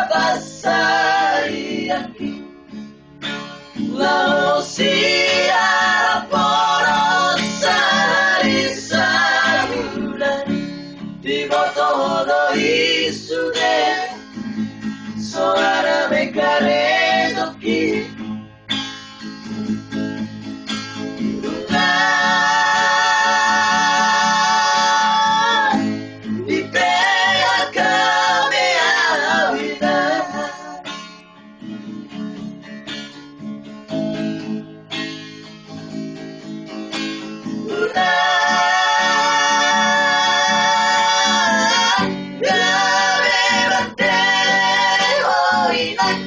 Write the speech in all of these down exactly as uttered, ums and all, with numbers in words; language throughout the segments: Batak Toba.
Pasaianki laho siarap poros sahali sabulan. Diboto ho do i sude soara mengkaretongki. Nunga di P H K be au inang. Nunga gabe martele ho inang.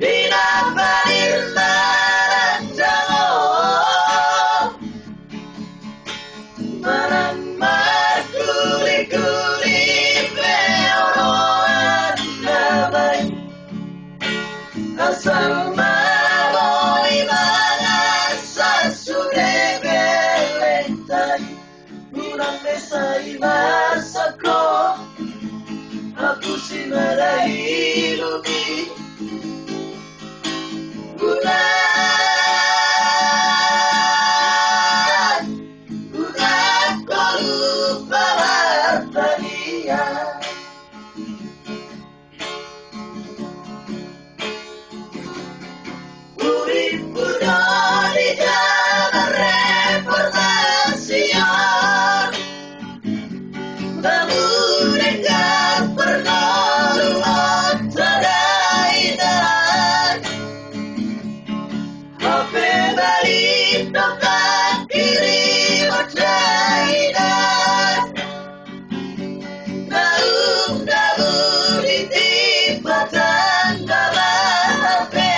Di na palir marandang ho, manang marguli-guli pe oloan damai. Asal ma boi mangan sasude belenta i. Unang be sai masak ho, aku simada i lubi. Unang, unang ho lupa martanian. Uripku do di jaman reformasi on, namun denggan parngoluon tadaidan. Hape balik do tangkiri mandaidan. Naung dabu di tipa tangga ma hape.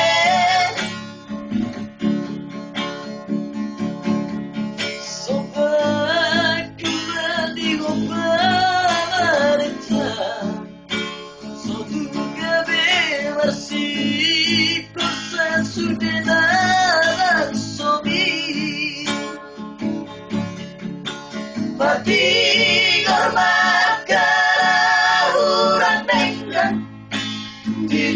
Sobat kuman di ho pamarenta, so tung gabe marsikosa sude na mangsobi. Patigor ma angka na hurang denggan di